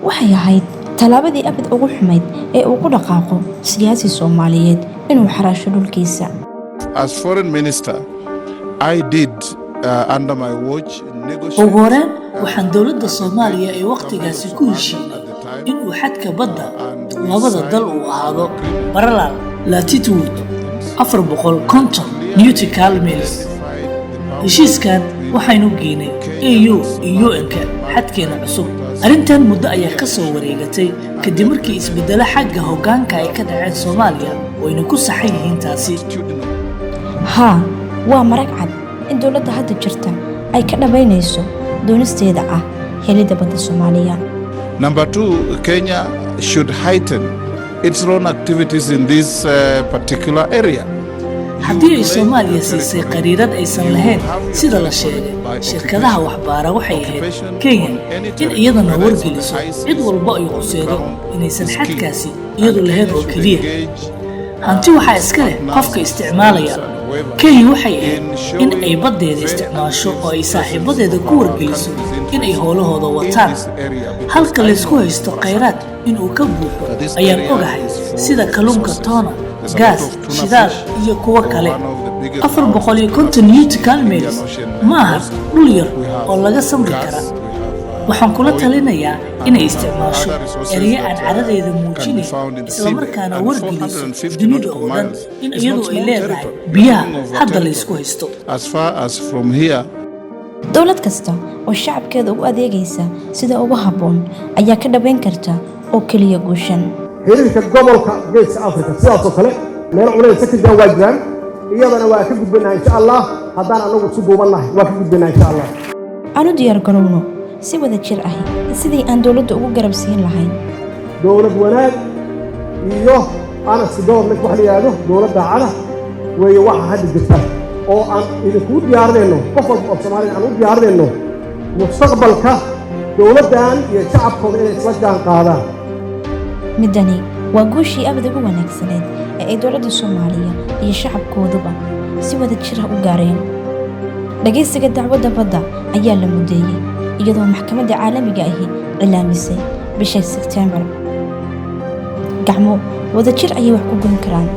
Waxay ahayd tallaabadii abid ugu xumayd ee uu ku dhaqaaqo siyaasi Soomaaliyeed inuu xaraasho dhulkiisa. As foreign minister, I did under my watch negotiate. Ugu horeen, waxaan dowladda Soomaaliya ee wakhtigaasi ku heshiinay in uu xadka badda labada dal uu ahaado parallel latitude 450 nautical miles. Heshiiskan waxaynu geynay AU iyo UN-ka xadkeena cusub. Arrintan muddo ayaa ka soo wareegatay kadib markii isbeddelo xagga hoggaanka ay ka dhaceen Soomaaliya, wayna ku saxan yihiin taasi. Haa, waa marag cad in dowladda hadda jirta ay ka dhabaynayso doonisteeda ah helidda badda Soomaaliya. Number two, Kenya should heighten its own activities in this particular area. Haddii ay Soomaaliya siisay qariirad aysan lahayn sida la sheegay shirkadaha waxbaara, waxay ahayd Kenya in iyadana wargeliso cid walba ay quseedo inaysan xadkaasi iyadu lahayn oo keliya. Hanti waxaa iska leh qofka isticmaalaya. Kenya waxay ahayd in ay baddeeda isticmaasho oo ay saaxiibadeeda ku wargeliso in ay howlahooda wataan. Halka laysku haysto khayraad inuu ka buuxo ayaan ogahay, sida kalluunka tuna, gaas, shidaal iyo kuwo kale. 450 nautical miles ma aha dhul yar oo laga samri kara. Waxaan kula talinayaa inay isticmaasho ereyo aan caradeeda muujinayn, islamarkaana wargeliso dunida oo dhan in iyadu ay leedahay biyaha hadda laysku haysto. As far as from here, Dowlad kasta oo shacabkeeda ugu adeegaysa sida ugu habboon ayaa ka dhabayn karta oo keliya guushan. Xiriirka gobolka Geeska Africa sidaasoo kale meelo culaysa ka jiraan waa jiraan, iyadana waa ka gudbaynaa, insha Allah. Haddaan anagu isu duubannahay, waa ka gudbaynaa, insha Allah. Aan u diyaar garowno si wada jir ahi sidii aan dowladda ugu garab siin lahayn. Dowlad wanaag iyo honest government wax la yidhaahdo, dowlad daacada weeye waxa hadda jirta oo aan idinkugu diyaarinayno, qof walba oo Soomaalida aan u diyaarinayno mustaqbalka dowladdan iyo shacabkooda inay isla jaan qaadaan. Midani waa guushii abid ugu wanaagsaneed ee ay dowladda Soomaaliya iyo shacabkooduba si wada jir ah u gaareen. Dhagaysiga dacwadda badda ayaa la muddeeyey, iyadoo maxkamadda caalamiga ahi cilaamisay bisha Sebteembar. Gacmo wadajir ayay wax ku goyn karaan.